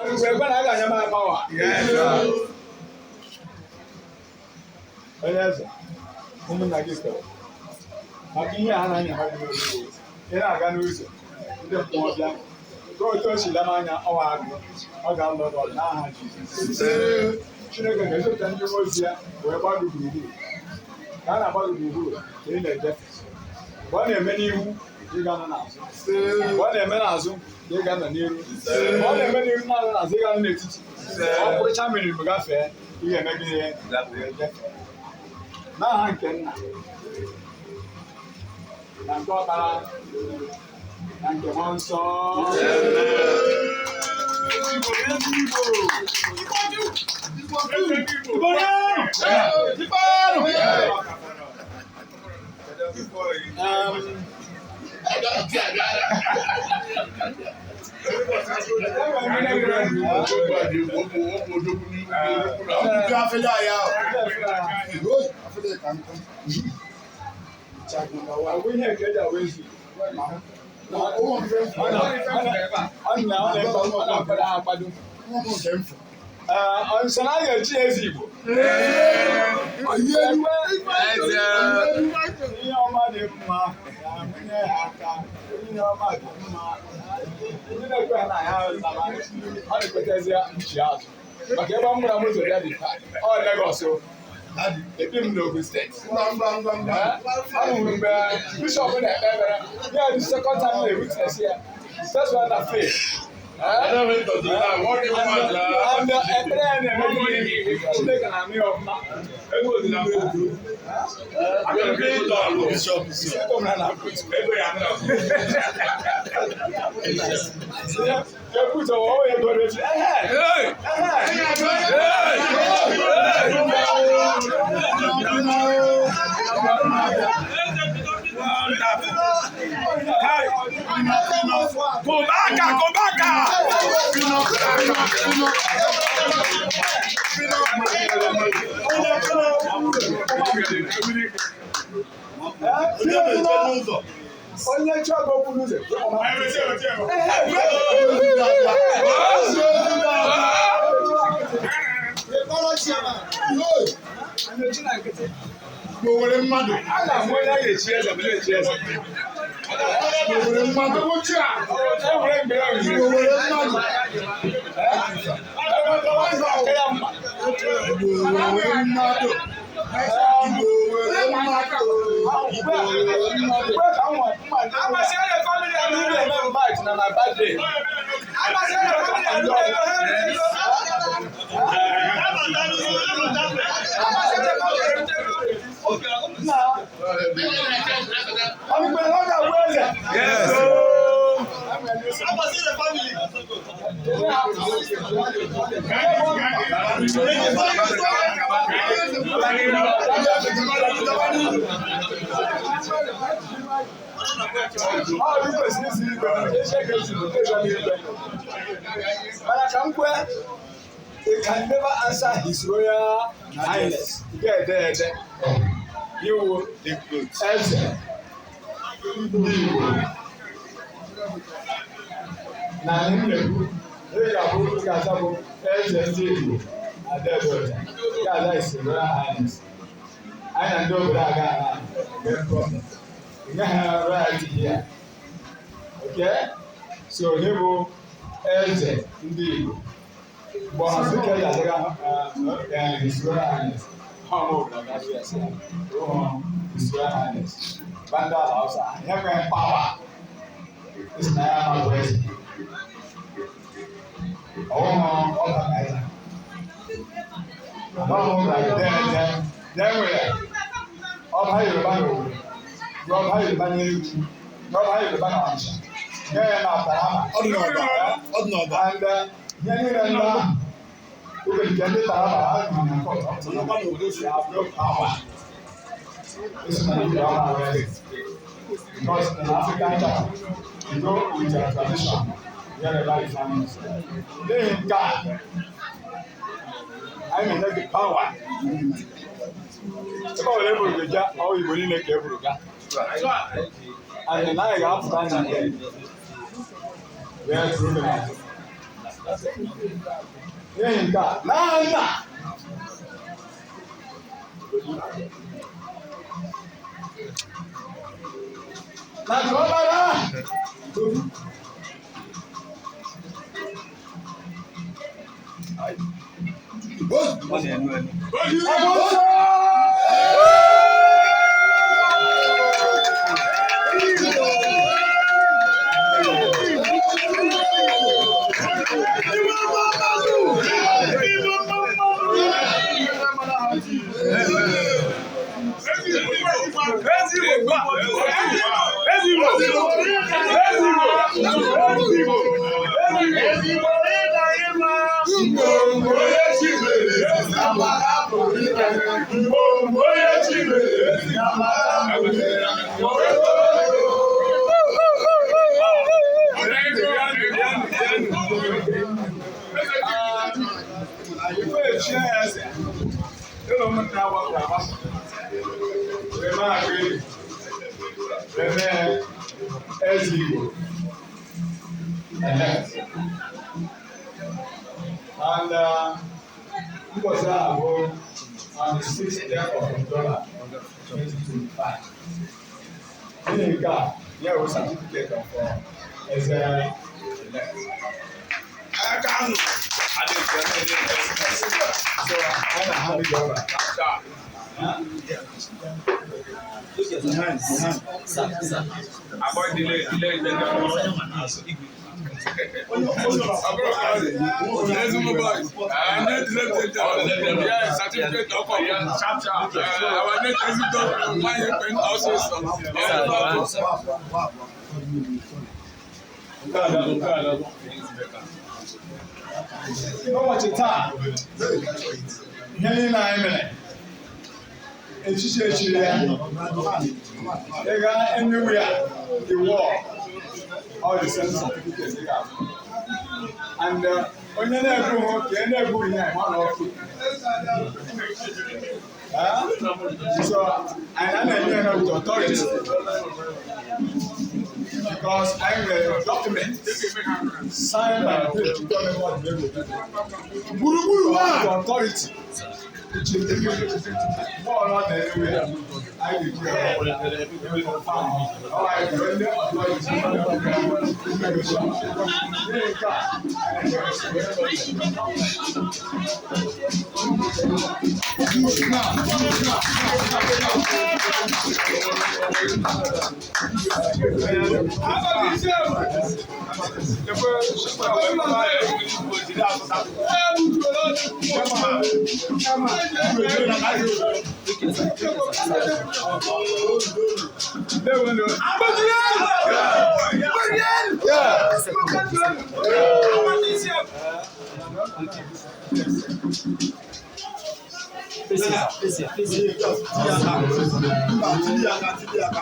Ekwe na a ga-anye m power. Onye eze, ụmụnna gị kwere maka ihe a na-anya ha gị n'olu. Ị na-aga n'ụzọ, ndị mmụọ bịa ka otu o si lem anya ọwa agụ, ọ ga-alụ ọgụ n'aha Jizọs. Chineke ga-ezipụta ndị mmụọ ozi ya wee gbaa gị gburugburu. Ka a na-agba gị gburugburu ka ị na-ejefe. Mgbe ọ na-eme n'ihu, ị ga-anọ n'azụ. Mgbe ọ na-eme n'azụ, ka ị ga-anọ n'iru. Mgbe ọ na-eme n'iru na-anọ n'azụ, ị ga-anọ n'etiti. Ọ kwụrụcha mmiri mgbe gafee, ị ga-eme gị ihe wee jefee. N'aha nke Nna na nke Ọkpara na nke Mmụọ Nsọ. Agwụ ihe nke eji awụ ezu. Ọ na-akwado akwado. Ee, nso na a ga-echi eze Igbo. Ihe ọma dị mma na-amụnye ha aka. Ihe ọma dị mma. Ndị na-ekwe ha na ya laba, ọ na-ekwetezi nchi azụ. Maka ebe m mụrụ moto ya dị taa, ọ Lagos o. Ebi m n'Ogun Steeti. Ahụrụ m mgbe bishọp na-ekpe ekpere, ya dị second time na-ewitness ya. First one na faith. And ekpere ya na-eme gịnị? Chineke na-anụ ya ọfụma. Kòbákà kòbákà. Onye chọọ okwu n'ụzọ. Nwere mmadụ. A na-amụ onye a ga-echi eze bụ na-echi eze. Nwere mmadụ. E nwere mgbe ya Igbo nwere. nwere mmadụ. Aka ya mma. Igbo nwere mmadụ. Igbo nwere mmadụ. Igbo nwere mmadụ. Mgbe ka nwa mma ndị na-eme invite na my birthday. Nna, ọ mgbe ọ ga-abụ eze. Ọ dị kwesịrị isi igwe, eche ka esi bụ ego n'igwe. Mana ka m kwee, he can never answer His Royal Highness. Ị ga-ede ede. Iwu eze ndị Igbo. Na anyị na-ekwu, ị ga-abụ ị ga-aza bụ eze ndị Igbo na Adeoja. Ị ga-aza His Royal Highness. Anyị na ndị obodo aga ala enwe problem. Ị nyeghị ha royalty here. Okay? So onye bụ eze ndị Igbo? Mgbe Ọhazike ji adịga His Royal Highness, ha ọma obodo agazi ya sị ya, "Ụhụ His Royal Highness." Banda ala Hausa, anyị enweghị power. Isi na ya ama bụ eze. Ọwụghị ọba ka eze. Ọbahụ na ede na enwere ọba Yoruba na Owerri, na ọba Yoruba na Enugu, na ọba Yoruba na Ọnịsha, nye ya na Taraba. Ọ dị n'ọba. Ọ dị n'ọba. And ihe niile ndị ahụ, oge nke ndị Taraba ha nọ na court, ọ bụ na they have no power. This is na Yoruba ahụ eze. Because in African church, you go with your tradition wherever you find yourself. N'ihi nke a, anyị na-enye gị power. Ebe ọbụla e buru gị gaa, ọ Igbo niile ka e buru gaa. And na anyị ga-apụta n'ìhè wee tụrụ gị n'azụ. N'ihi nke a, n'aha nna, na nke ọkpara, Ọmọ nsọ. Ife echie ya eze, ụlọ ụmụnna gbapụrụ agbapụ, wee maa agịrị, wee mee eze Igbo elect. And mbọchị ahụ bụ on the 6th day of October 2025. N'ihi nke a, ya bụ certificate of eze elect. So, anyị na-ahapụ gị ọba. Avoid delay, delay, delay. N'ụbọchị taa, ihe niile anyị mere, echichi echiri ya, ị gaa anywhere in the world, all the same certificate ị ga-afụ. And onye na-ebughị ka ị na-ebughị ihe ma na ọkụ. So, anyị na-enye ya with authority because anyị nwere document signed by the government of the Gburugburu wa. with authority. Bọ́ọ̀lù ọ̀nà ewé anyị ga-eji ya confirm. Ọ anyị nwere ndị authority. N'ihi nke a, anyị na-enye Mba, tili aka, tili aka.